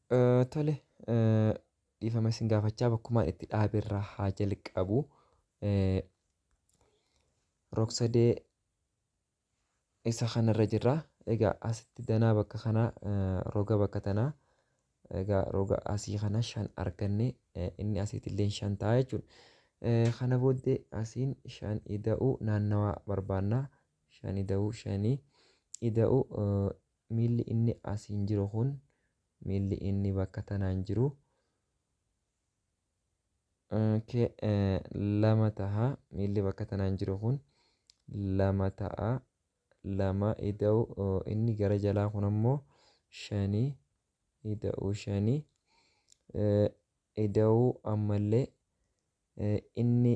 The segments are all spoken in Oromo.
Tole, dhiifama isin gaafachaa bakkumaan itti dhaaberraa haa jalqabu. Rog-sadee isa kanarra jirra. Egaa asitti danaa bakka kanaa, roga bakka tanaa, egaa roga asii kana 5 arganne, inni asiitillee 5 ta'a jechuudha. Kana booddee asiin 5 ida'uu naannawaa barbaanna. 5 ida'uu 5 ida'uu miilli inni asiin jiru kun, miilli inni bakka tanaan jiru 2 ta'a. Miilli bakka tanaan jiru kun 2 ta'a. 2 ida'uu inni gara jalaa kun ammoo 5 ida'uu 5 ida'uu ammallee inni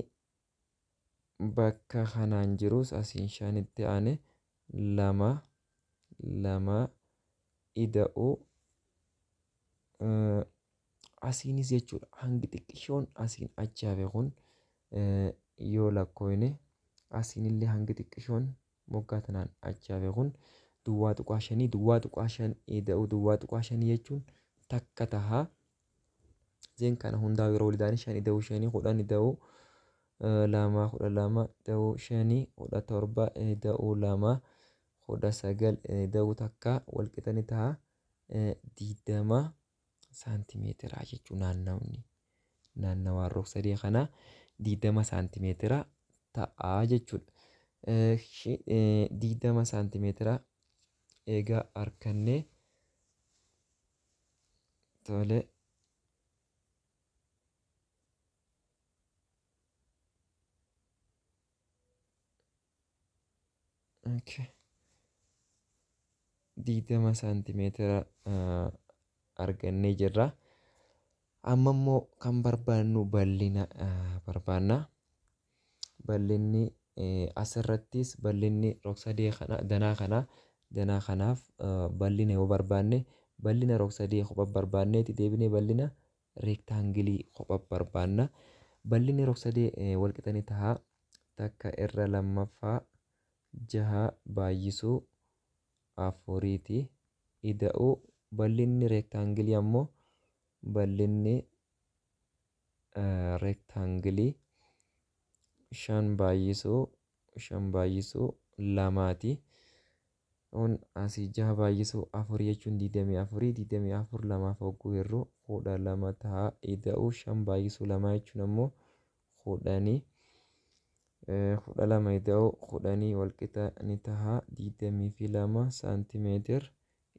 bakka kanaan jirus asiin 5tti aane 2 2 ida'uu asiinis jechuudha. Hangi xiqqishoon asiin achi hafe kun yoo lakkoofne, asiinillee hangi xiqqishoon moggaa tanaan achi hafe kun 0.5. 0.5 ida'uu 0.5 jechuun 1 taha. Zeen kana hundaa yeroo waliin 5 ida'uu 5 10 ida'uu 2 12 ida'uu 5 17 ida'uu 2 19 ida'uu 1 walqixa ni ta'a 20 saantimeetiraa jechuun. Naannawni naannawaan rog-sadee kana 20 saantimeetira ta'a jechuudha. 20 saantimeetira egaa argannee, tole, okay. 20 saantimeetira argannee jirra. Amma immoo kan barbaannu bal'ina barbaanna. Bal'inni asirrattis bal'inni rog-sadee kana, danaa kana, danaa kanaaf bal'ina yoo barbaanne, bal'ina rog-sadee kophaa barbaanneeti deebinee bal'ina reektaangilii kophaa barbaanna. Bal'inni rog-sadee walqixa ni ta'a 1 irra 2ffaa 6 baay'isuu 4ti ida'uu bal'inni reektaangilii ammoo, bal'inni reektaangilii 5 baay'isuu 5 baay'isuu 2ti. Kun asii 6 baay'isuu 4 jechuun 24, 24 2f hogguu hirru 12 ta'a, ida'uu 5 baay'isuu 2 jechuun ammoo 10, 12 ida'uu 10 walqixa ni ta'a 22 saantimeetir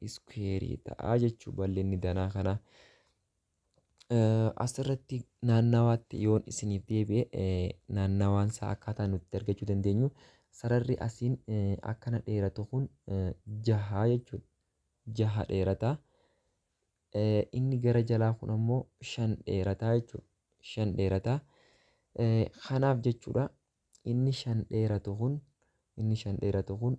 iskuweerii ta'a jechuu bal'inni danaa kanaa. Asirratti naannawaatti yoon isiniif deebi'e, naannawaan isaa akkaataa nuti argachuu dandeenyu, sararri asiin akkana dheeratu kun 6 jechuudha. 6 dheerata. Inni gara jalaa kun ammoo 5 dheerata jechuudha. 5 dheerata. Kanaaf jechuudha, inni 5 dheeratu kun, inni 5 dheeratu kun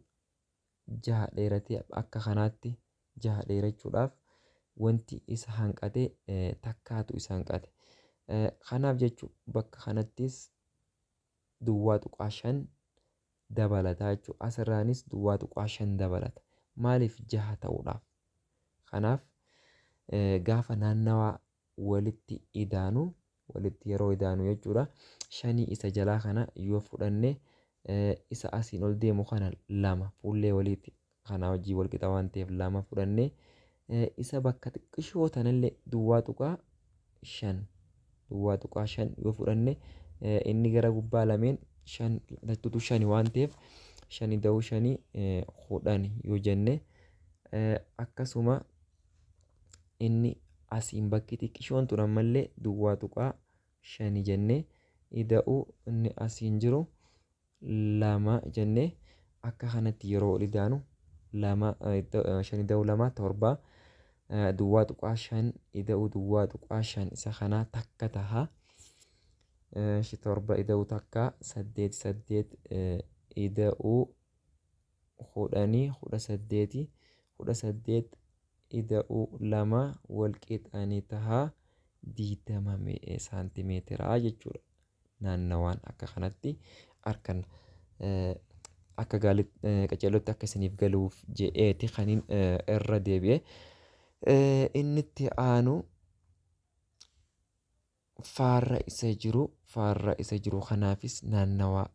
6 dheeratee akka kanaatti 6 dheerachuudhaaf wanti isa hanqate takkaatu isa hanqate. Kanaaf jechuun bakka kanattis 0.5 dabalata jechuudha. Asirraanis 0.5 dabalata. Maaliif? 6 ta'uudhaaf. Kanaaf gaafa naannawaa walitti idaanu, walitti yeroo idaanu jechuudha. 5 isa jalaa kana yoo fudhanne, isa asiin ol deemu kana 2 fuullee walitti kana hojii wal qixa waan ta'eef 2 fudhanne, isa bakka xiqqishoo tanallee 0.5, 0.5 yoo fudhanne, inni gara gubbaa lameen 5 lattutu 5 waan ta'eef, 5 ida'uu 5 10 yoo jenne, akkasuma inni asiin bakki xiqqishoon tun ammallee 0.5 jennee ida'uu inni asiin jiru 2 jennee, akka kanatti yeroo ol idaanu 2 5 ida'uu 2 7, 0.5 ida'uu 0.5 isa kanaa 1 taha. 7 ida'uu 1 8, 8 ida'uu 10 18, 18 ida'uu 2 wal qixanii taha 20 saantimeetiraa jechuudha. Naannawaan akka kanatti arganna. Akka qaceellotti akka isiniif galuuf je'eeti kaniin irra deebi'e. Inni itti aanu faarra isa jiru, faarra isa jiru kanaafis naannawaa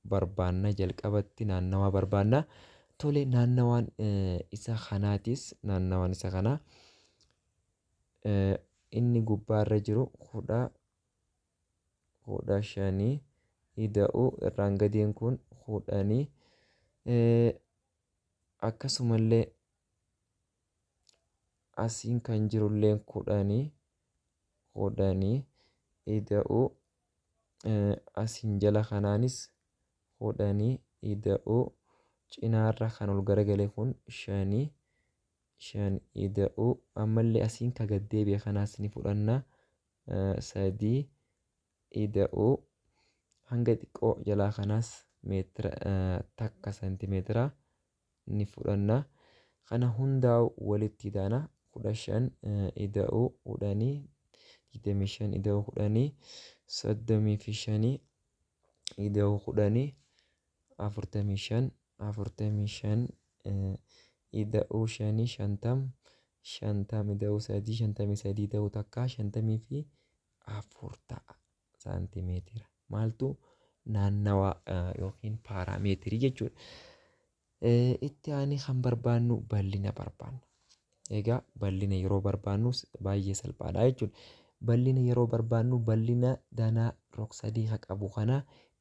barbaanna, jalqabatti naannawaa barbaanna. Tole, naannawaan isa kanaatis, naannawaan isa kanaa inni gubbaarra jiru 15 ida'uu irraan gadeen kun 10, akkasumallee asiin kan jirullee 10 ida'uu asiin jala kanaanis 10 ida'uu cinaarra kan ol garagale kun 5 5 ida'uu ammallee asiin ka gad deebi'e kanaas ni fudhanna, 3 ida'uu hanga xiqqoo jalaa kanaas meetira 1 seentimeetira ni fudhanna. Kana hundaa'u walitti idaana, 15 ida'uu 10 25 ida'uu 10 35 ida'uu 10 45, 45 ida'uu 5 50, 50 ida'uu 3 53 ida'uu 1 54 ta'a saantimeetira. Maaltu naannawaa yookiin paaraameetirii jechuudha. Itti aanee kan barbaannu bal'ina barbaanna. Egaa bal'ina yeroo barbaannu baay'ee salphaadha jechuudha. Bal'ina yeroo barbaannu bal'ina danaa rog-sadee kan qabu kana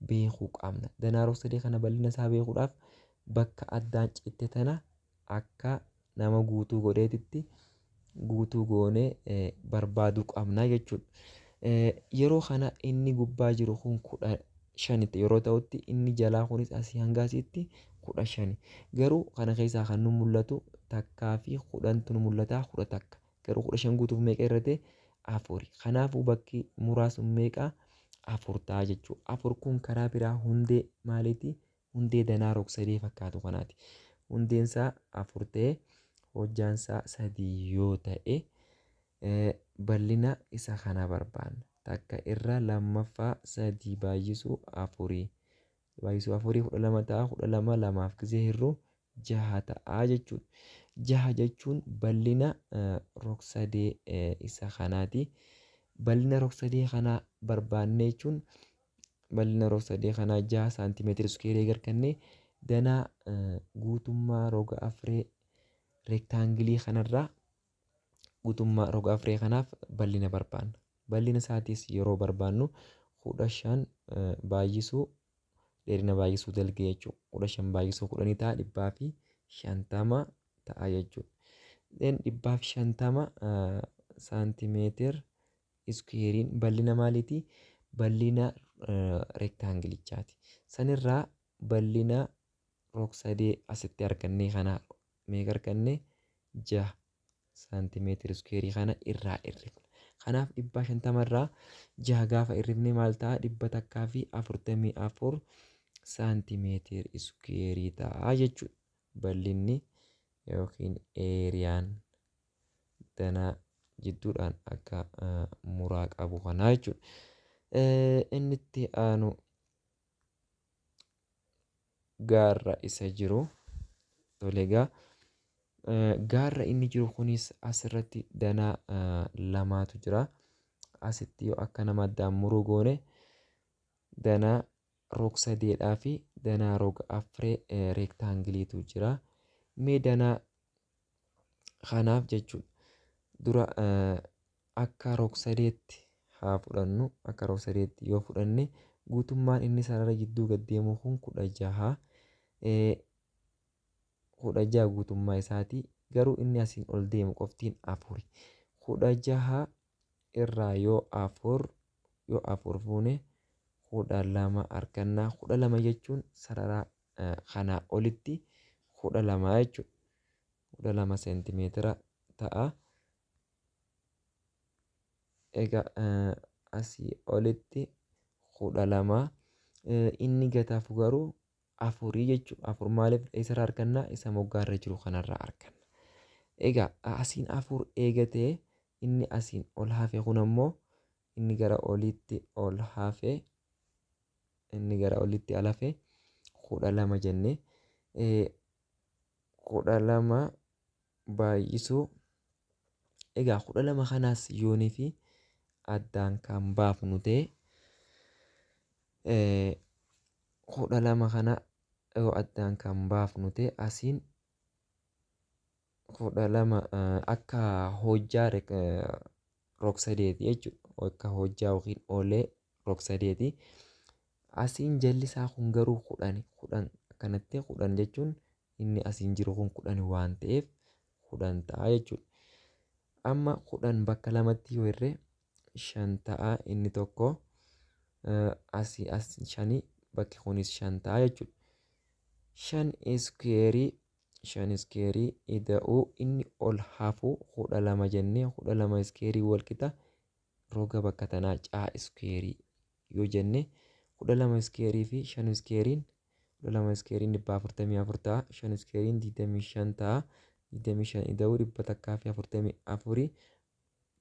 beekuu qabna. Danaa rog-sadee kana bal'ina isaa beekuudhaaf bakka addaan citte tana akka nama guutuu godheetitti guutuu goonee barbaaduu qabna jechuudha. Yeroo kana inni gubbaa jiru kun 15tti yeroo ta'utti inni jalaa kunis asii hanga asiitti 15. Garuu kana keessaa kan nu mul'atu 1 fi 10tu nu mul'ata, 11. Garuu 15 guutuuf meeqa irra 4. Kanaafuu bakki muraasni meeqa, 4 ta'a jechuudha. 4 kun karaa biraa hundee maaliiti? Hundee danaa rog-sadee fakkaatu kanaati. Hundeen isaa 4 ta'ee hojjaan isaa 3 yoo ta'e bal'ina isa kana barbaanna. Takka irra lammaffaa 3 baay'isuu 4 baay'isuu 4 12 ta'a, 12 lamaaf gisee hir'uu 6 ta'a jechuudha. 6 jechuun bal'ina rog-sadee isa kanaati. Bal'ina rog-sadee kanaa barbaanne jechuun bal'ina rog-sadee kanaa 6 saantimeetira iskuweerii garkannee danaa guutummaa roga afree reektaangilii kanarraa guutummaa roga afree kanaaf bal'ina barbaanna. Bal'ina isaatis yeroo barbaannu 15 baay'isuu dheerina baay'isuu dalgee jechuudha. 15 baay'isuu 10 ta'a, 150 ta'a jechuudha. 150 saantimeetir iskuweeriin bal'ina maaliiti? Bal'ina reektaangilichaati. Sanirraa bal'ina rog-sadee asitti argannee kana meeqa arganne, 6 saantimeetira iskuweerii kana irraa hir'ifna. Kanaaf 150 irraa 6 gaafa hir'ifne maal ta'a? 144 saantimeetira iskuweerii ta'a jechuudha. Bal'inni yookiin eeriyaan danaa jidduudhaan akka muraa qabu kanaa jechuudha. Inni itti aanu gaarra isa jiru. Tole, egaa gaarra inni jiru kunis asirratti danaa lamaatu jira. Asitti yoo akka nama addaan muruu goone danaa rog-sadeedhaa fi danaa roga afree reektaangiliitu jira. Mee danaa kanaaf jechuudha dura akka rog-sadeetti haa fudhannu. Akka rog-sadeetti yoo fudhanne guutummaan inni sarara gidduu gad deemu kun 16, 16 guutummaa isaati. Garuu inni asiin ol deemu qoftiin 4. 16 irraa yoo 4 fuune 12 argannaa. 12 jechuun sarara kanaa olitti 12 jechuudha. 12 seentimeetira ta'a. Egaa asii olitti 12, inni gataaf garuu 4 jechuudha. 4 maaliif isarraa argannaa? Isa moggaarra jiru kanarraa arganna. Egaa asiin 4 eegatee inni asiin ol hafe kun ammoo inni gara olitti ol hafe, inni gara olitti ol hafe 12 jennee 12 baay'isuu Egaa 12 kanaas yoonii fi addaan kan baafnu ta'e 12 kana yoo addaan kan baafnu ta'e asiin 12 akka hojjaa rog-sadeeti jechuudha. Akka hojjaa yookiin olee rog-sadeeti. Asiin jalli isaa kun garuu 10 10 akkanatti 10 jechuun inni asiin jiru kun 10 waan ta'eef 10 ta'a jechuudha. Amma 10 bakka lamatti yoo hirre 5 ta'a inni tokko asii as 5 bakki kunis 5 ta'a jechuudha. 5 iskuweerii 5 iskuweerii ida'uu inni ol hafu 12 jennee 12 iskuweerii wal qixa roga bakka tanaa caa iskuweerii yoo jenne 12 iskuweerii fi 5 iskuweeriin 12 iskuweeriin 144 ta'a 5 iskuweeriin 25 ta'a 25 ida'uu 144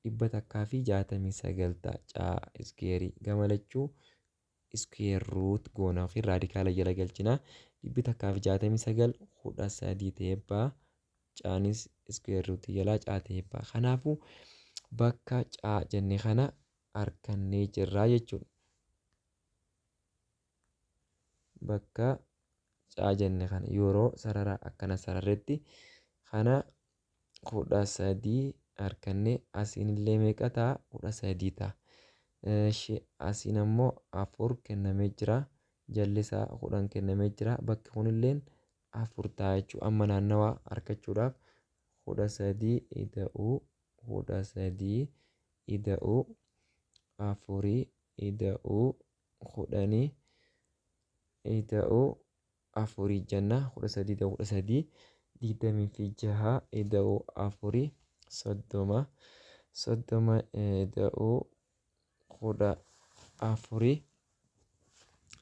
169 ta'a caa iskuweerii gama lachuu iskuweer ruut goona yookiin raadikaala jala galchina 169 13 ta'ee ba'a caanis iskuweer ruutii jalaa caa ta'ee ba'a. Kanaafuu bakka caa jenne kana harkannee jirraa jechuudha. Bakka caa jenne kana yeroo sarara akkana sararretti kana 13 harkannee asiin illee meeqa ta'a 13 ta'a. Asiin ammoo 4 kennamee jira. Jalli isaa 10 kennamee jira. Bakki kunilleen 4 ta'a jechuudha. Amma naannawaa harkachuudhaaf 13 ida'uu 13 ida'uu 4 ida'uu 10 ida'uu 4 jenna. 13 ida'uu 13 26 ida'uu 4 30 30 ida'uu 14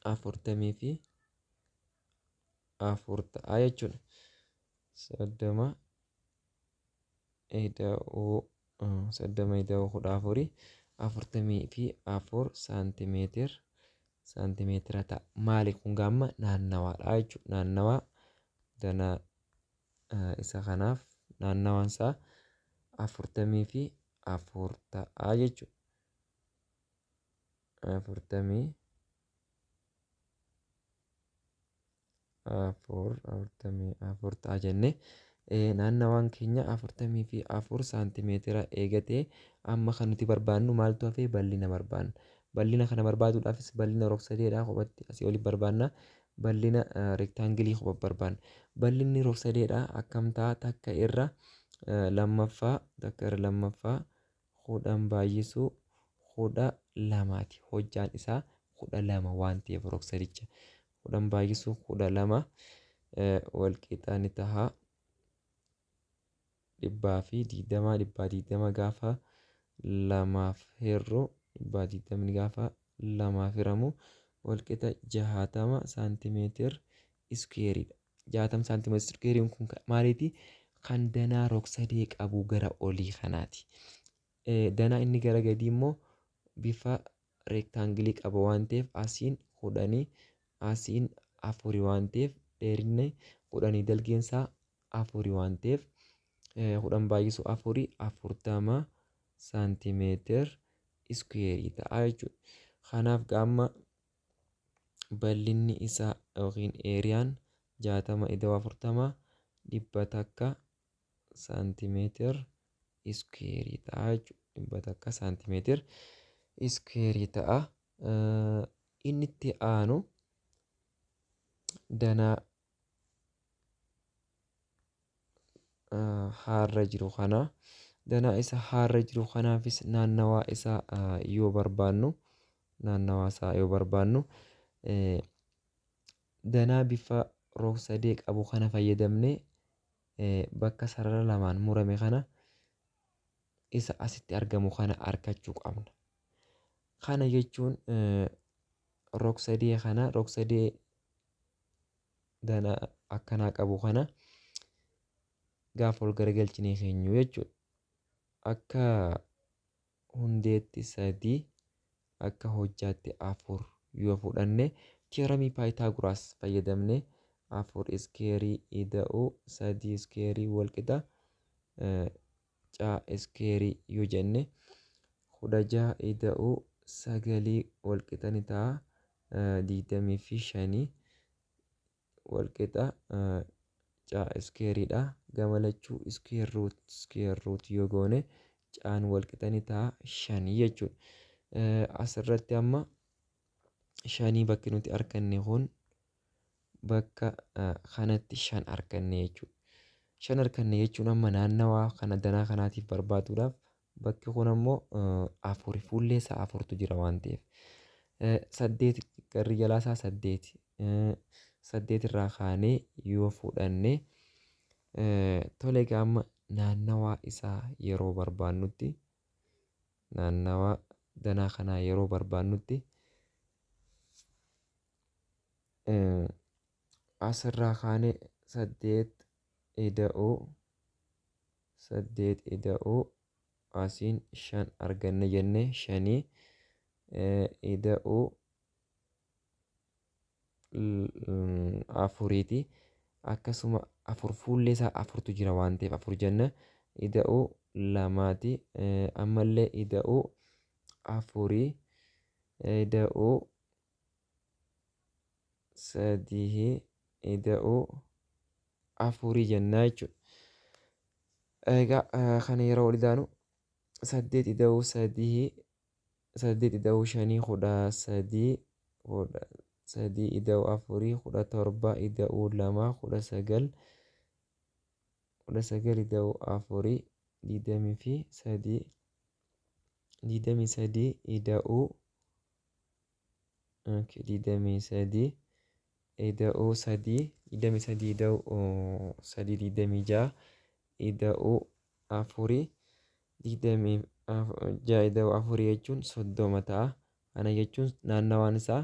44 ta'a jechuudha. 30 ida'uu 30 ida'uu 14 44 saantimeetira ta'a. Maali kun gaamma naannawaadha jechuudha. Naannawaa danaa isa kanaaf naannawaan isaa 44 ta'a jechuudha. 44 44 ta'a jennee naannawaan keenya 44 saantimeetira eegatee amma kan nuti barbaannu maaltu hafee bal'ina barbaanna. Bal'ina kana barbaaduudhaafis bal'ina rog-sadeedhaa kophatti asii oli barbaanna. Bal'ina reektaangilii kopha barbaanna. Bal'inni rog-sadeedhaa akkam ta'a takka irra lammaffaa 10 baay'isuu 12ti. Hojjaan isaa 12 waan ta'eef rog-sadicha 10 baay'isuu 12 wal qixa ni ta'a. 120 120 gaafa lamaaf hirru 120 gaafa lamaaf hiramu wal qixa 60 saantimeetir iskuweeriidha. 60 saantimeetir iskuweeriin kun maaliiti? Kan danaa rog-sadee qabu gara olii kanaati. Danaa inni gara gadii immoo bifa reektaangilii qaba waan ta'eef asiin 10 asiin 4 waan ta'eef dheerinni 10 dalgeensaa 4 waan ta'eef 10 baay'isuu 4 40 saantimeetir iskuweerii ta'a jechuudha. Kanaaf gaamma bal'inni isaa yookiin eeriyaan 60 ida'uu 40 100 saantimeetir iskuweerii ta'a jechuudha. 100 saantimeetir iskuweerii ta'a. Inni itti aanu danaa haarra jiru kana. Danaa isa haarra jiru kanaafis naannawaa isaa yoo barbaannu danaa bifa rog-sadee qabu kana fayyadamnee bakka sarara lamaan murame kana isa asitti argamu kana argachuu qabna. Kana jechuun rog-sadee kana rog-sadee danaa akkanaa qabu kana gaafa ol garagalchinee keenyu jechuudha. Akka hundeetti 3 akka hojjaatti 4 yoo fudhanne tiyoramii Paayitaagoraas fayyadamne 4 iskeerii ida'uu 3 iskeerii wal qixa caa iskeerii yoo jenne 16 ida'uu 9 walqixa ni ta'a 25 walqixa caa iskeeriidha. Gama lachuu square root yoo goone caan walqixa ni ta'a 5 jechuudha. Asirratti amma 5 bakki nuti arganne kun bakka kanatti 5 arganne jechuudha. 5 arganne jechuun amma naannawaa kana danaa kanaatiif barbaaduudhaaf bakki kun ammoo 4 fuullee isaa 4tu jira waan ta'eef. 8 garri jalaa isaa 8. 8 irraa kaanee yoo fudhanne tole egaa amma naannawaa isaa yeroo barbaannutti naannawaa danaa kanaa yeroo barbaannutti asirraa kaanee 8 ida'uu 8 ida'uu asiin 5 arganne jenne 5 ida'uu 4ti. Akkasuma 4 fuullee isaa 4tu jira waan ta'eef 4 jenna ida'uu 2ti. Ammallee ida'uu 4 ida'uu 3 ida'uu 4 jennaa jechuudha. Egaa kana yeroo ol idaanu 8 ida'uu 3 8 ida'uu 5 13 13 ida'uu 4 17 ida'uu 2 19 19 ida'uu 4 23 23 ida'uu 23 ida'uu 3 23 ida'uu 3 26 ida'uu 4 26 ida'uu 4 jechuun 30 ta'a. Kana jechuun naannawaan isaa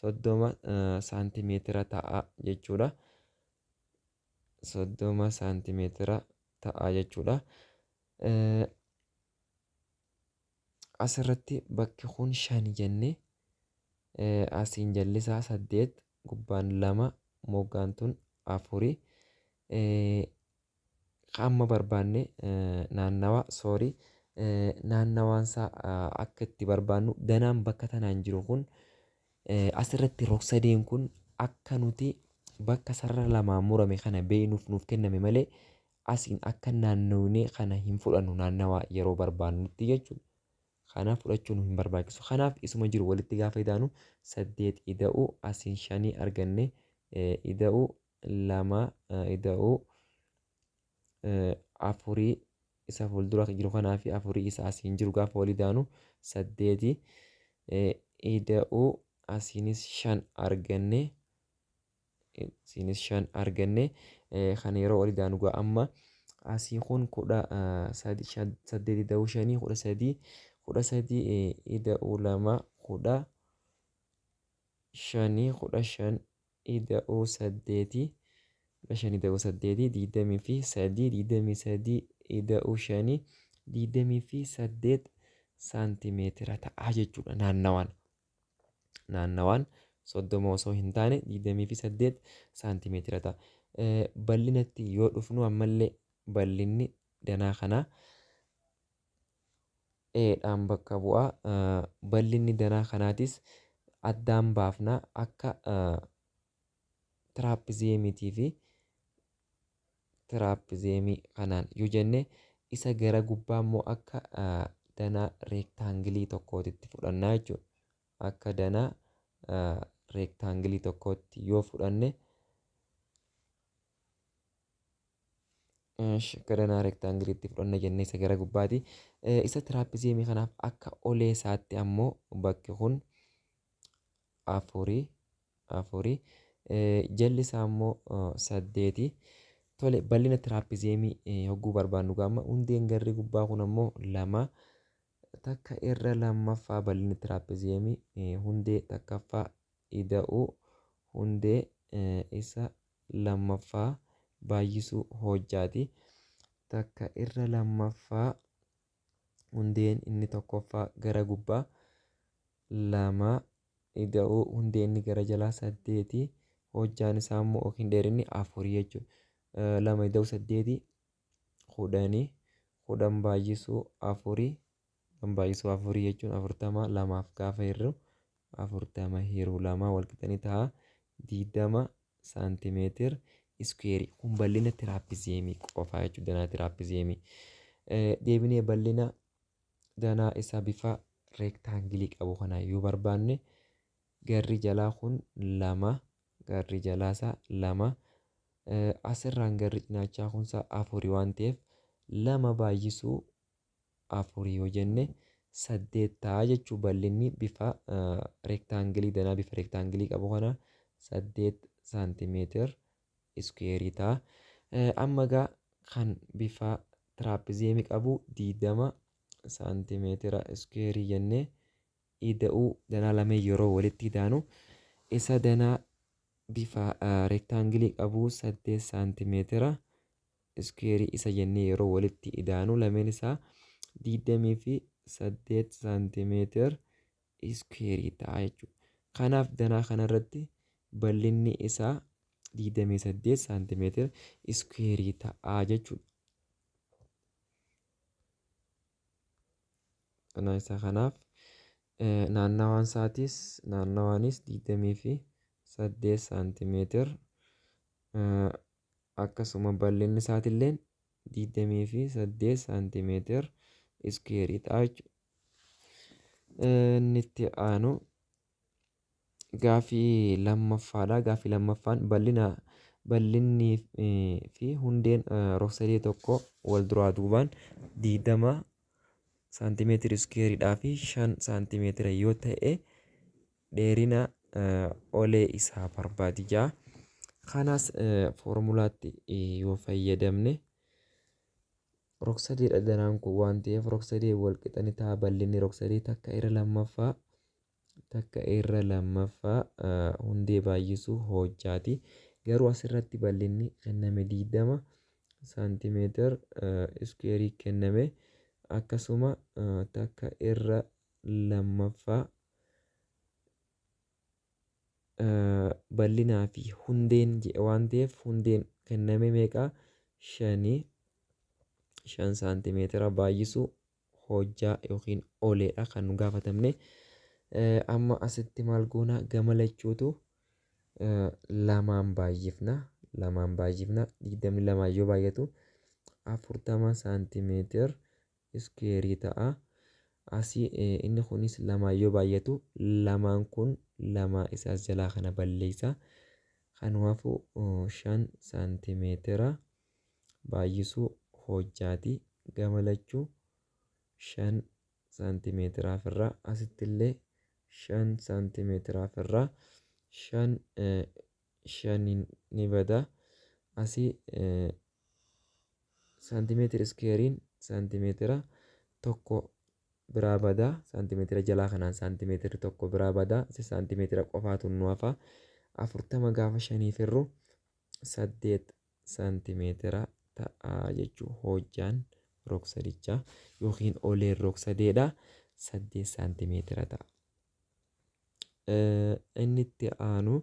30 saantimeetira ta'a jechuudha. 30 saantimeetira ta'a jechuudha. Asirratti bakki kun 5 jennee asiin jalli isaa 8 gubbaan 2 moggaan tun 4 amma barbaanne naannawa soorii naannawaan isaa akka itti barbaannu danaan bakka tanaan jiru kun asirratti rog-sadeen kun akka nuti bakka sarara lamaan murame kana beeknuuf nuuf kenname malee asiin akka naannawne kana hin fudhannu naannawaa yeroo barbaannutti jechuudha. Kanaaf fudhachuun nu hin barbaachisu. Kanaaf isuma jiru walitti gaafa idaanu 8 ida'uu asiin 5 arganne ida'uu 2 ida'uu 4 isa fuuldura jiru kanaa fi 4 isa asiin jiru gaafa wal idaanu 8 ida'uu asiinis 5 arganne asiinis 5 arganne kana yeroo wal idaanu gaa amma asii kun 8 ida'uu 5 13 13 ida'uu 2 15 15 ida'uu 8 15 ida'uu 8 23 23 ida'uu 5 28 saantimeetira ta'a jechuudha. Naannawaan 30 osoo hin taane 28 saantimeetira ta'a. Bal'inatti yoo dhufnu ammallee bal'inni danaa kanaa eedhaan bakka bu'a. Bal'inni danaa kanaatis addaan baafna akka tiraappizeemiitii fi tiraappizeemii kanaan yoo jenne isa gara gubbaa immoo akka danaa reektaangilii tokkootitti fudhannaa jechuudha. Akka danaa reektaangilii tokkootti yoo fudhanne akka danaa reektaangiliitti fudhanna jennee isa gara gubbaati. Isa tiraappizeemii kanaaf akka olee isaatti ammoo bakki kun 4 4 jalli isaa immoo 8. Tole bal'ina tiraappizeemii hogguu barbaannu gaama hundeen garri gubbaa kun ammoo 2 takka irra lammaffaa bal'inni tiraappizeemii hundee takkaffaa ida'uu hundee isa lammaffaa baay'isuu hojjaati. Takka irra lammaffaa hundeen inni tokkoffaa gara gubbaa 2 ida'uu hundeen inni gara jalaa 8 hojjaan isaa immoo yookiin dheerinni 4 jechuudha. 2 ida'uu 8 10 10 baay'isuu 4 10 baay'isuu 4 jechuun 40 lamaaf gaafa hirru 40 hiruu 2 walqixani ta'a 20 saantimeetir iskuweerii. Kun bal'ina tiraapizeemii qofaa jechuudha. Danaa tiraapizeemii. Deebinee bal'ina danaa isaa bifa reektaangilii qabu kana yoo barbaanne garri jalaa kun 2 garri jalaa isaa 2 asirraan garri cinaachaa kun isaa 4 waan ta'eef 2 baay'isuu 4 yoo jenne 8 ta'a jechuu. Bal'inni bifa reektaangilii danaa bifa reektaangilii qabu kana 8 saantimeetir iskuweerii ta'a. Amma egaa kan bifa tiraapizeemii qabu 20 saantimeetira iskuweerii jennee ida'uu danaa lameen yeroo walitti idaanu isa danaa bifa reektaangilii qabu 8 saantimeetira iskuweerii isa jennee yeroo walitti idaanu lameen isaa 28 saantimeetir iskuweerii ta'a jechuudha. Kanaaf danaa kanarratti bal'inni isaa 28 saantimeetir iskuweerii ta'a jechuudha. Danaa isaa kanaaf naannawaan isaatis naannawaanis 28 saantimeetir akkasuma bal'inni isaatillee 28 saantimeetir iskuweerii ta'a jechuudha. Inni itti aanu gaafii lammaffaadha. Gaafii lammaffaan bal'inni fi hundeen rog-sadee tokko wal duraa duubaan 20 saantimeetira iskuweeriidhaa fi 5 saantimeetira yoo ta'e dheerina olee isaa barbaadi jaa. Kanas foormulaatti yoo fayyadamne rog-sadeedha danaan kun waan ta'eef rog-sadee wal qixani ta'a. Bal'inni rog-sadee takka irra lammaffaa hundee baay'isuu hojjaati. Garuu asirratti bal'inni kenname 20 saantimeetir iskuweerii kenname akkasuma takka irra lammaffaa bal'inaa fi hundeen jedhe waan ta'eef hundeen kenname meeqa 5 saantimeetira baay'isuu hojjaa yookiin oleedha kan nu gaafatamne. Amma asitti maal goona gama lachuutu lamaan baay'ifna 22 yoo baay'atu 40 saantimeetir iskuweerii ta'a. Asii inni kunis lamaan yoo baay'atu lamaan kun lama isaas jalaa kana balleessa. Kanaafuu 5 saantimeetira baay'isuu hojjaati. Gama lachuu 5 saantimeetiraaf irraa asitti illee 5 saantimeetiraaf irraa 5 5 ni bada. Asii saantimeetira iskuweeriin saantimeetira tokko biraa bada. Saantimeetira jalaa kanaan saantimeetirri tokko biraa bada. Saantimeetira qofaatu nu hafa. 40 gaafa 5 hirru 8 saantimeetira ta'a jechuu. Hojjaan rog-sadichaa yookiin oleen rog-sadeedha 8 saantimeetira ta'a. Inni itti aanu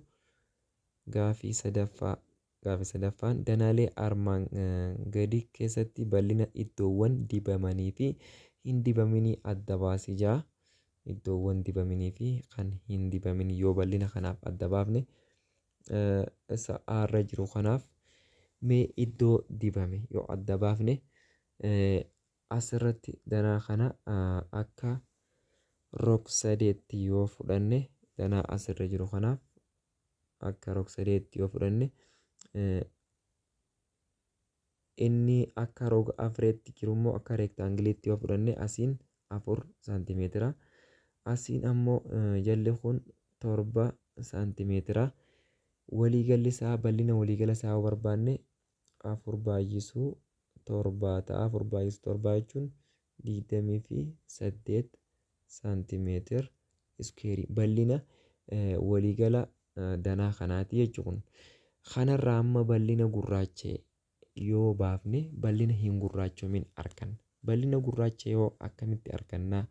gaafii sadaffaa. Gaafii sadaffaan danaalee armaan gadi keessatti bal'ina iddoowwan dibamanii fi hin dibaminii adda baasii jaa. Iddoowwan dibaminii fi kan hin dibamin yoo bal'ina kanaaf adda baafne isa aarra jiru kanaaf mee iddoo dibame yoo adda baafne asirratti danaa kana akka rog-sadeetti yoo fudhanne danaa asirra jiru kanaaf akka rog-sadeetti yoo fudhanne inni akka roga afreetti jiru immoo akka reektaangiliitti yoo fudhanne asiin 4 saantimeetira asiin ammoo jalli kun 7 saantimeetira. Waliigalli isaa bal'ina waliigala isaa yoo barbaanne 4 baay'isuu 7 ta'a. 4 baay'isuu 7 jechuun 28 saantimeetir iskuweerii bal'ina waliigala danaa kanaati jechuun. Kanarraa amma bal'ina gurraacha yoo baafne bal'ina hin gurraachomin arganna. Bal'ina gurraacha yoo akkamitti argannaa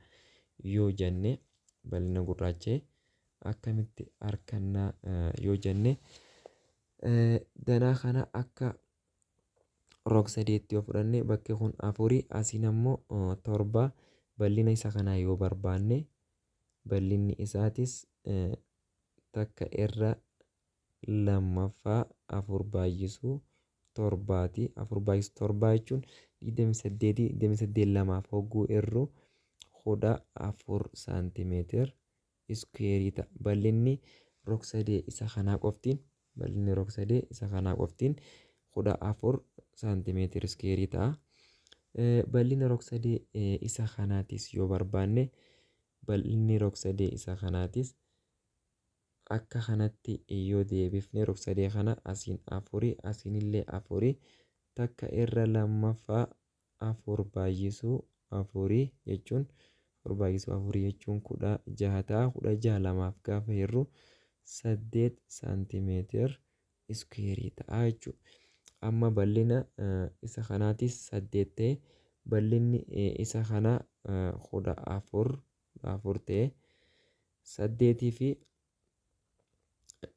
yoo jenne bal'ina gurraacha akkamitti argannaa yoo jenne danaa kana akka Rog-sadeetti yoo fudhanne bakki kun 4 asiin ammoo 7 bal'ina isa kanaa yoo barbaanne bal'inni isaatis takka irra lammaffaa 4 baay'isuu 7ti. 4 baay'isuu 7 jechuun 28 28 lamaaf hogguu irru 14 saantimeetir iskuweerii ta'a. Bal'inni rog-sadee isa kanaa qoftiin bal'inni rog-sadee isa kanaa qoftiin 14 saantimeetir iskuweerii ta'a. Bal'ina rog-sadee isa kanaatis yoo barbaanne bal'inni rog-sadee isa kanaatis akka kanatti yoo deebifne rog-sadee kana asiin 4 asiin illee 4 takka irra lammaffaa 4 baay'isuu 4 jechuun 4 baay'isuu 4 jechuun 16 ta'a. 16 lamaaf gaafa hirru 8 saantimeetir iskuweerii ta'a jechuudha. Amma bal'ina isa kanaatis 8 ta'e bal'inni isa kanaa 14 ta'e 8 fi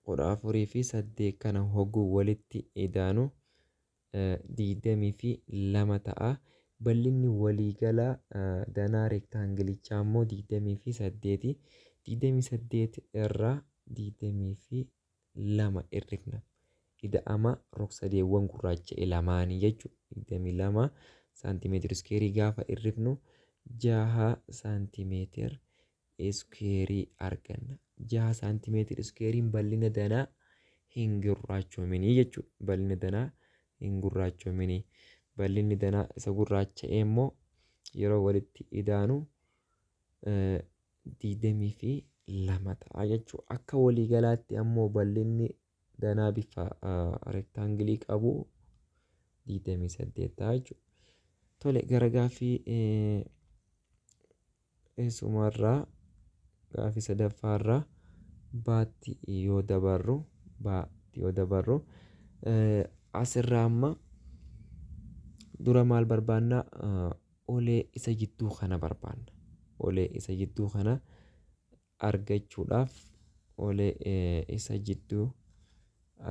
14 fi 8 kana hogguu walitti idaanu 22 ta'a. Bal'inni waliigalaa danaa reektaangilichaa immoo 28. 28 irraa 22 hir'ifna. Ida'ama rog-sadeewwan gurraacha'e lamaanii jechuudha. 22 saantimeetir iskuweerii gaafa hir'ifnu 6 saantimeetir iskuweerii arganna. 6 saantimeetir iskuweeriin bal'ina danaa hin gurraachoominii jechuudha. Bal'ina danaa hin gurraachoominii. Bal'inni danaa isa gurraacha'e immoo yeroo walitti idaanu 22 ta'a jechuudha. Akka waliigalaatti ammoo bal'inni danaa bifa reektaangilii qabu 28 ta'a jechuudha. Tole gara gaaffii eessumarraa gaaffii sadaffaarraa baatti yoo dabarru asirraa amma dura maal barbaanna? Olee isa jidduu kana barbaanna. Olee isa jidduu kana argachuudhaaf olee isa jidduu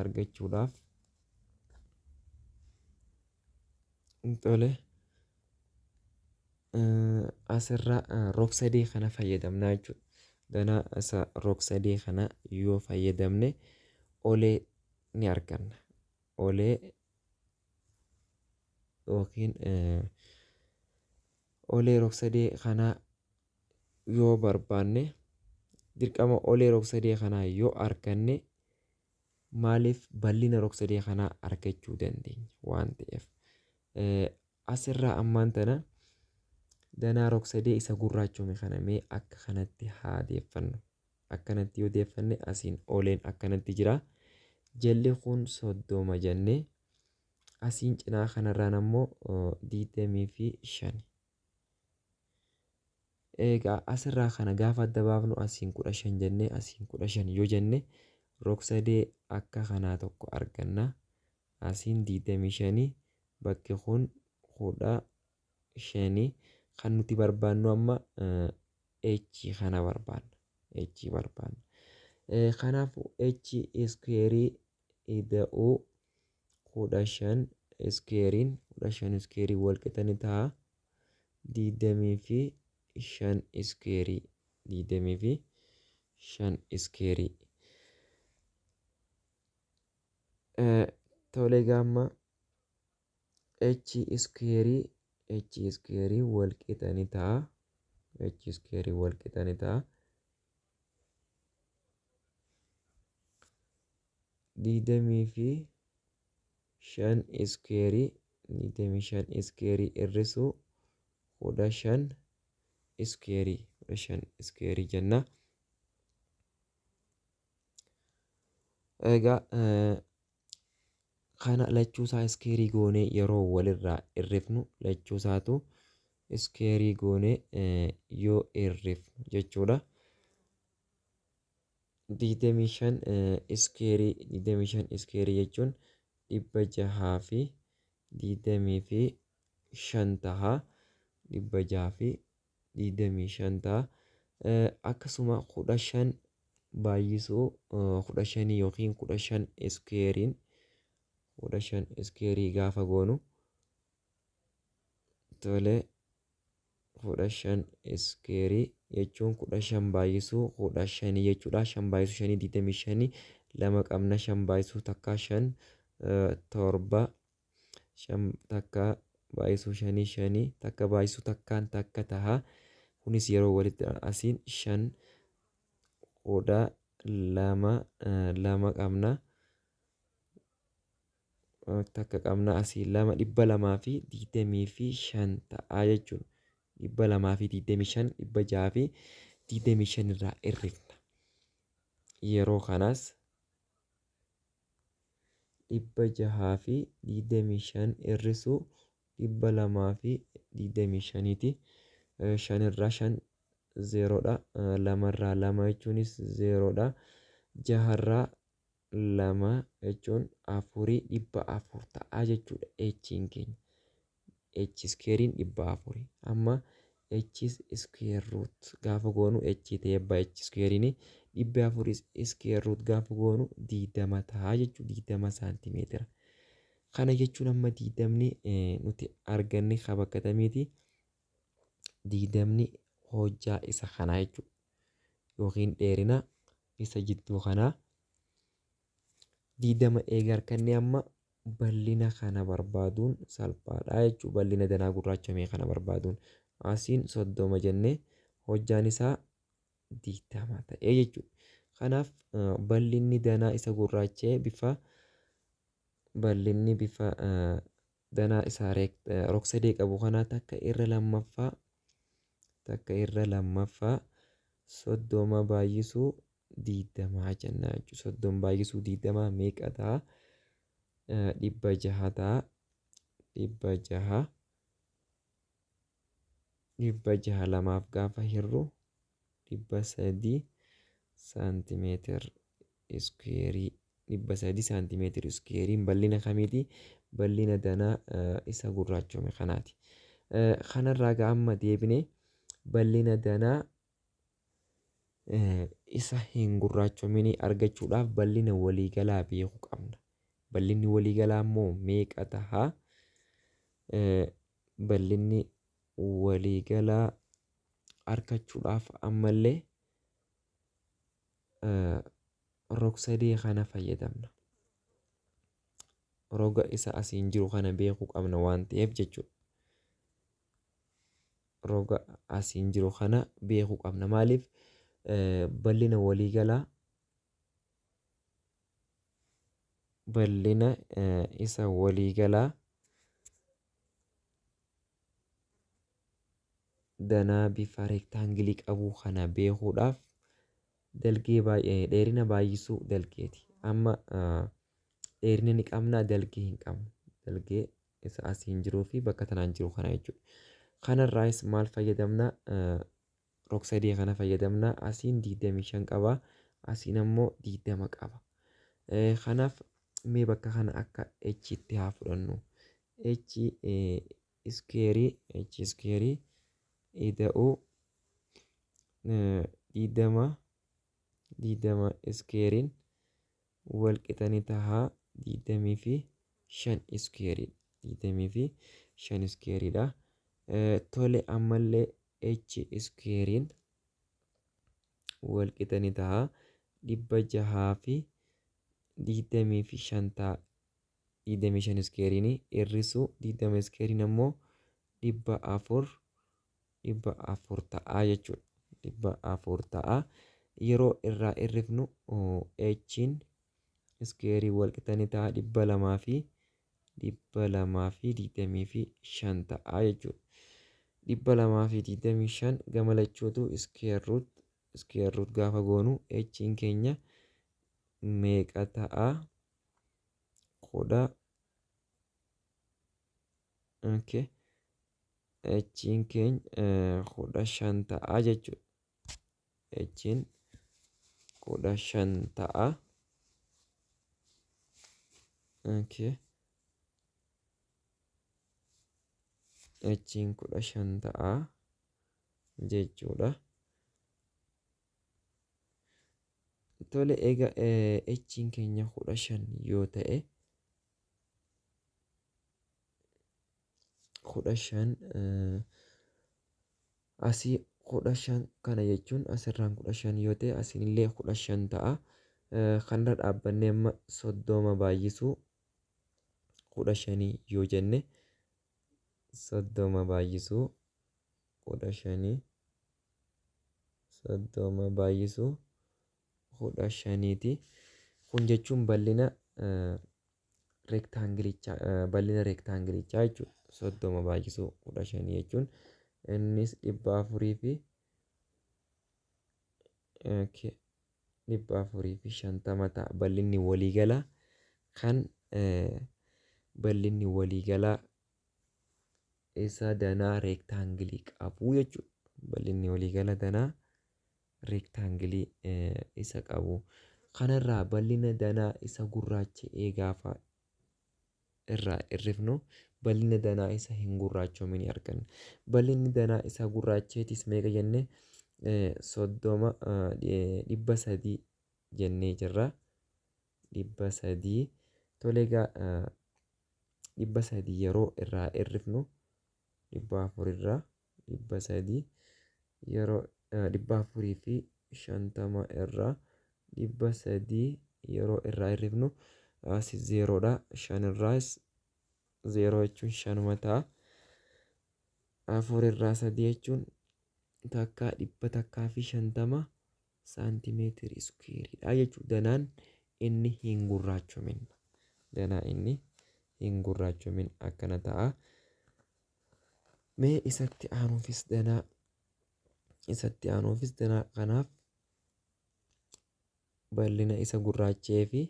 argachuudhaaf tole asirraa rog-sadee kana fayyadamna jechuudha. Danaa isa rog-sadee kana yoo fayyadamne olee ni arganna. Olee yookiin olee rog-sadee kanaa yoo barbaanne dirqama olee rog-sadee kanaa yoo arganne maaliif bal'ina rog-sadee kanaa argachuu dandeenya waan ta'eef. Asirraa ammaan tana danaa rog-sadee isa gurraachome kana mee akka kanatti haa deeffannu. Akkanatti yoo deeffanne asiin oleen akkanatti jira. Jalli kun 30 jennee asiin cinaa kanarraan ammoo 25. Egaa asirraa kana gaafa adda baafnu asiin 15 jennee asiin 15 yoo jenne rog-sadee akka kanaa tokko arganna. Asiin 25 bakki kun 15 kan nuti barbaannu amma h kana barbaanna. H barbaanna. Kanaafuu h iskuweerii ida'uu 15 iskuweeriin 15 iskuweerii wal qixa ni ta'a. 25 iskuweerii 25 iskuweerii. Tole gaamma h iskuweerii wal qixa ni ta'a. H iskuweerii wal qixa ni ta'a. 25 iskuweerii 25 iskuweerii hir'isuu 15 iskuweerii 15 iskuweerii jenna. Egaa kana lachuusaa iskuweerii goonee yeroo walirraa hir'ifnu lachuusaatu iskuweerii goonee yoo hir'ifnu jechuudha. 25 iskuweerii 25 iskuweerii jechuun 625 ta'a. 625 ta'a. Akkasuma 15 baay'isuu 15 yookiin 15 iskuweeriin 15 iskuweerii gaafa goonu Tole 15 iskeerii jechuun 15 baay'isuu 15 jechuudha. 5 baay'isuu 5 25, 2 qabna, 5 baay'isuu takka 5 7, 5 takka baay'isuu 5 5 takka baay'isuu takkaan takka taha. Kunis yeroo walitti asiin 5 12 2 qabna, takka qabna, asii 2 225 ta'a jechuudha. 225 625 irraa hir'ifna. Yeroo kanaas 625 hir'isuu 225ti. 5 irraa 5 zeeroodha. 2 irraa 2 jechuunis zeeroodha. 6 irraa 2 jechuun 4, 400 ta'a jechuudha. H'n keenya. H iskeeriin 400. Amma H square root gaafa goonu H ta'ee abbaa H iskeeriin 400 square root gaafa goonu 20 ta'a jechuudha. 20 saantimeetira. Kana jechuun amma 20 nuti arganne bakka kamiiti? 20 hojjaa isa kanaa jechuudha. Yookiin dheerina isa jidduu kanaa 20 eega arganne amma bal'ina kana barbaaduun salphaadha jechuudha. Bal'ina danaa gurraachamee kana barbaaduun asiin 30 jennee hojjaan isaa 20 ta'ee jechuudha. Kanaaf bal'inni danaa isa gurraachee bifa bal'inni bifa danaa isaa rog-sadee qabu kanaa takka irra lammaffaa 30 baay'isuu 20 jenna jechuudha. 30 baay'isuu 20 meeqa ta'a? 600 ta'a. 600 600 lamaaf gaafa hirru 300 saantimeetir iskuweerii, 300 saantimeetir iskuweeriin bal'ina kamiiti? Bal'ina danaa isa gurraachome kanaati. Kanarraa gaa amma deebinee bal'ina danaa isa hin gurraachominii argachuudhaaf bal'ina waliigalaa beekuu qabna. Bal'inni waliigalaa immoo meeqa ta'a? Bal'inni waliigalaa argachuudhaaf ammallee rog-sadee kana fayyadamna. Roga isa asiin jiru kana beekuu qabna waan ta'eef jechuudha. Roga asiin jiru kana beekuu qabna. Maaliif bal'ina waliigalaa bal'ina isa waliigalaa danaa bifa reektaangilii qabu kana beekuudhaaf dalgee baay'ee dheerina baay'isuu dalgeeti. Amma dheerina ni qabna, dalgee hin qabnu. Dalgee isa asiin jiruu fi bakka tanaan jiru kana jechuudha. Kanarraayis maal fayyadamna? Rog-sadee kana fayyadamna. Asiin 25 qaba. Asiin ammoo 20 qaba. Kanaaf mee bakka kana akka H tti haa fudhannu. H iskeerii ida'uu 20 iskeeriin wal qixanii tahaa 25 iskeerii, 25 iskeeriidha. Tole ammallee H iskeeriin wal qixanii tahaa 625 ta'a. 25 iskeeriin hir'isuu 20 iskeeriin ammoo 400 400 ta'a jechuudha. 400 ta'a. Yeroo irraa hir'ifnu H'n iskeerii wal qixanii ta'a 225 ta'a jechuudha. 225 gama lachuutu square root gaafa goonu H'n keenya meeqa ta'a? 10 okay. H'n keenya 15 ta'a jechuudha. H'n 15 ta'a. Okay. H'n 15 ta'a jechuudha. Tole egaa H'n keenya 15 yoo ta'e 15 asii 15 kana jechuun asirraan 15 yoo ta'e asiinillee 15 ta'a. Kanarra dhaabbannee amma 30 baay'isuu 15 yoo jenne 30 baay'isuu 15 30 baay'isuu 15ti. Kun jechuun bal'ina reektaangilichaa bal'ina reektaangilichaa jechuudha. 30 baay'isuu 15 jechuun innis 450 ta'a. Bal'inni waliigalaa kan bal'inni waliigalaa isa danaa reektaangilii qabu jechuudha. Bal'inni waliigala danaa reektaangilii isa qabu. Kanarraa bal'ina danaa isa gurraacha'ee gaafa irraa hir'ifnu bal'ina danaa isa hin gurraachomin arganna. Bal'inni danaa isa gurraacheetis meeqa jenne 30 300 jennee jirra. 300 tole egaa 300 yeroo irraa hir'ifnu 400 irraa 300 yeroo 450 irraa 300 yeroo irraa hir'ifnu as 0dha. 5 irraas 0 jechuun 5 ta'a. 4 irraa 3 jechuun takka 150 saantimeetira iskuweeriidha jechuudha. Danaan inni hin gurraachomin. Danaa inni hin gurraachomin akkana ta'a. Mee isatti aanuufis danaa isatti aanuufis danaa kanaaf bal'ina isa gurraachee fi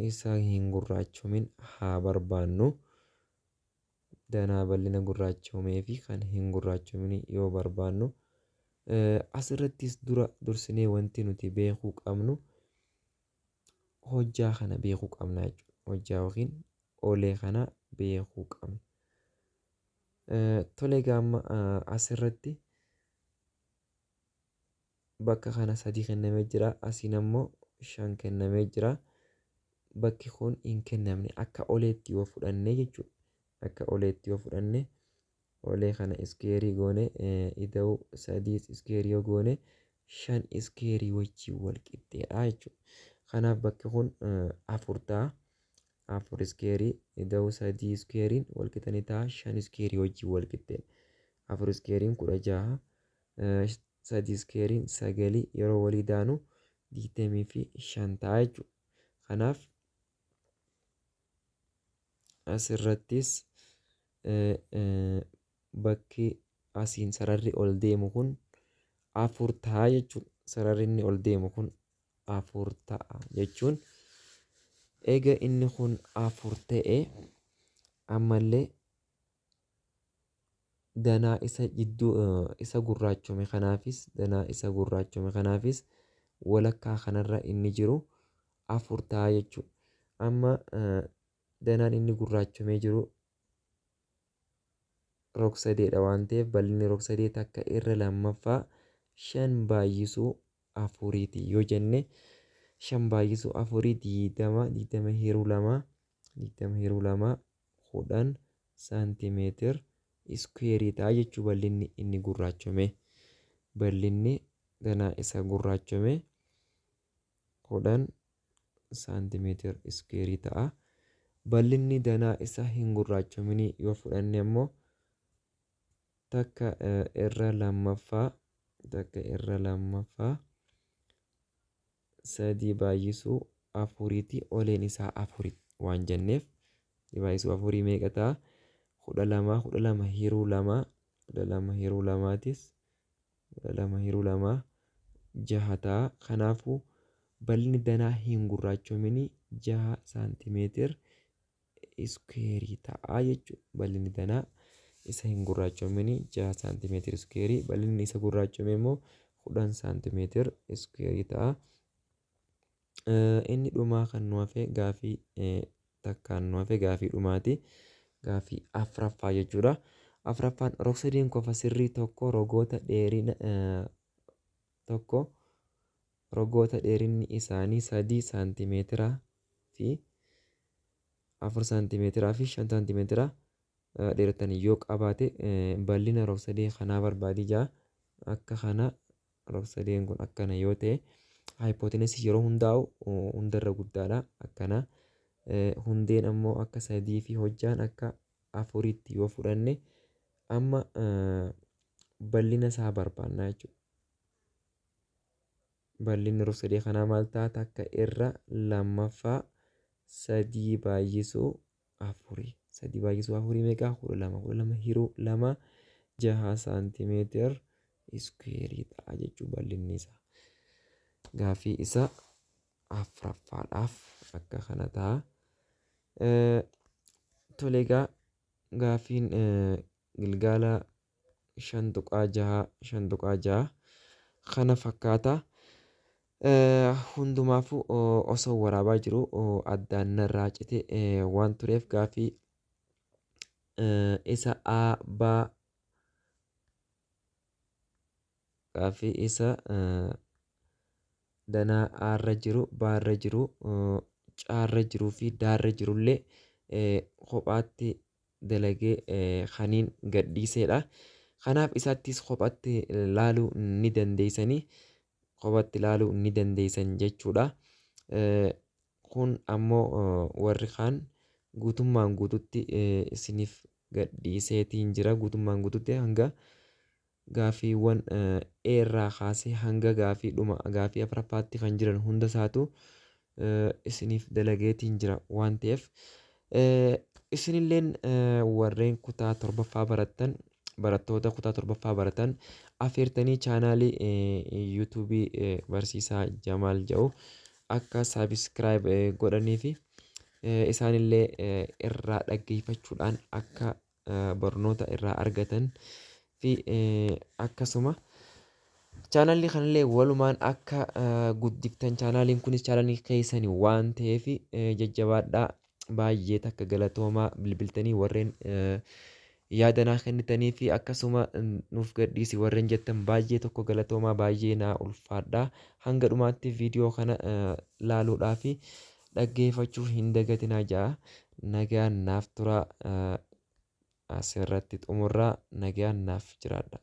isa hin gurraachomin haa barbaannu. Danaa bal'ina gurraachomee fi kan hin gurraachomin yoo barbaannu asirrattis dura dursinee wanti nuti beekuu qabnu hojjaa kana beekuu qabna jechuudha. Hojjaa yookiin olee kana beekuu qabna. Tole egaa amma asirratti bakka kana 3 kennamee jira. Asiin ammoo 5 kennamee jira. Bakki kun hin kennamne akka oleetti yoo fudhanne jechuudha. Akka oleetti yoo fudhanne olee kana iskeerii goone ida'uu 3 iskeerii yoo goone 5 iskeerii wajjin wal qixxeedha jechuudha. Kanaaf bakki kun 4 ta'a. 4 iskeerii ida'uu 3 iskeeriin wal qixa ni ta'a. 5 iskeerii wajjin wal qixxeedha. 4 iskeeriin 16 3 iskeeriin 9 yeroo walii daanu 25 ta'a jechuudha. Kanaaf asirrattis bakki asiin sararri ol deemu kun 4 ta'a jechuudha. Sararri inni ol deemu kun 4 ta'a jechuun eega inni kun 4 ta'e ammallee danaa isa jidduu isa gurraachome kanaafis danaa isa gurraachome kanaafis walakkaa kanarra inni jiru 4 ta'a jechuudha. Amma danaan inni gurraachomee jiru rog-sadeedha waan ta'eef bal'inni rog-sadee takka irra lammaffaa 5 baay'isuu 4ti yoo jenne 5 baay'isuu 4 20 20 hiruu 2 20 hiruu 2 10 saantimeetir iskuweerii ta'a jechuu bal'inni inni gurraachome. Bal'inni danaa isa gurraachome 10 saantimeetir iskuweerii ta'a. Bal'inni danaa isa hin gurraachominii yoo fudhanne ammoo takka irra lammaffaa takka irra lammaffaa 3 baay'isuu 4ti oleen isaa 4 waan jenneef baay'isuu 4 meeqa ta'a? 12 12 hiruu 2 12 hiruu 2tis 12 hiruu 2 6 ta'a. Kanaafuu bal'inni danaa hin gurraachominii 6 saantimeetir iskuweerii ta'a jechuudha. Bal'inni danaa isa hin gurraachominii 6 saantimeetir iskuweerii bal'inni isa gurraachome immoo 10 saantimeetir iskuweerii ta'a. Inni dhumaa kan nu hafe gaafii takkaan nu hafe gaafii dhumaati. Gaafii afraffaa jechuudha. Afraffaan rog-sadeen kofa sirrii tokko rogoota dheerina tokko rogoota dheerinni isaanii 3 saantimeetira fi 4 saantimeetiraa fi 5 saantimeetira dheeratan yoo qabaate bal'ina rog-sadee kanaa barbaadii jaa. Akka kana rog-sadeen kun akkana yoo ta'e haayipooteenasii yeroo hundaa'u hundarra guddaadha. Akkana hundeen ammoo akka 3 fi hojjaan akka 4tti yoo fudhanne amma bal'ina isaa barbaanna jechuudha. Bal'inni rog-sadee kanaa maal ta'a? Takka irra lammaffaa 3 baay'isuu 4. 3 baay'isuu 4 meeqa? 12. 12 hiruu 2 6 saantimeetira iskuweerii ta'a jechuudha bal'inni isaa. Gaaffii isa afuraffaadhaaf akka kana ta'a. Tole egaa gaaffiin gilgaala 5.6 5.6 kana fakkaata. Hundumaafuu osoo waraabaa jiru addaan narraa cite waan tureef gaaffii isa A B gaaffii isa danaa A irra jiru B irra jiru C irra jiruu fi D irra jirullee kophaatti dalagee kaniin gadhiisedha. Kanaaf isattis kophaatti laaluu ni dandeessanii. Kophatti ilaaluu ni dandeessan jechuudha. Kun ammoo warri kaan guutummaan guututti isiniif gadhiiseetiin jira. Guutummaan guututti hanga gaaffiiwwan A irraa kaasee hanga gaaffii dhuma gaaffii afuraffaatti kan jiran hunda isaatu isiniif dalageetiin jira waan ta'eef isinilleen warreen kutaa torbaffaa barattan barattoota kutaa torbaffaa baratan afeertanii chaanaalii yuutuubii barsiisaa Jamaal jedhu akka saabiskiraayib godhanii fi isaanillee irraa dhaggeeffachuudhaan akka barnoota irraa argatan fi akkasuma chaanaalii kanallee walumaan akka guddiftan chaanaaliin kunis chaanaalii keessanii waan ta'eef jajjabaadhaa baay'ee takka galatoomaa bilbiltanii warreen yaada naa kennitanii fi akkasuma nuuf gadhiisi warreen jettan baay'ee tokko galatoomaa baay'ee naa ulfaadhaa. Hanga dhumaatti viidiyoo kana laaluudhaa fi dhaggeeffachuu hin dagatinaa ja'a. Nagaan naaf turaa asirratti xumurraa nagaan naaf jiraadha.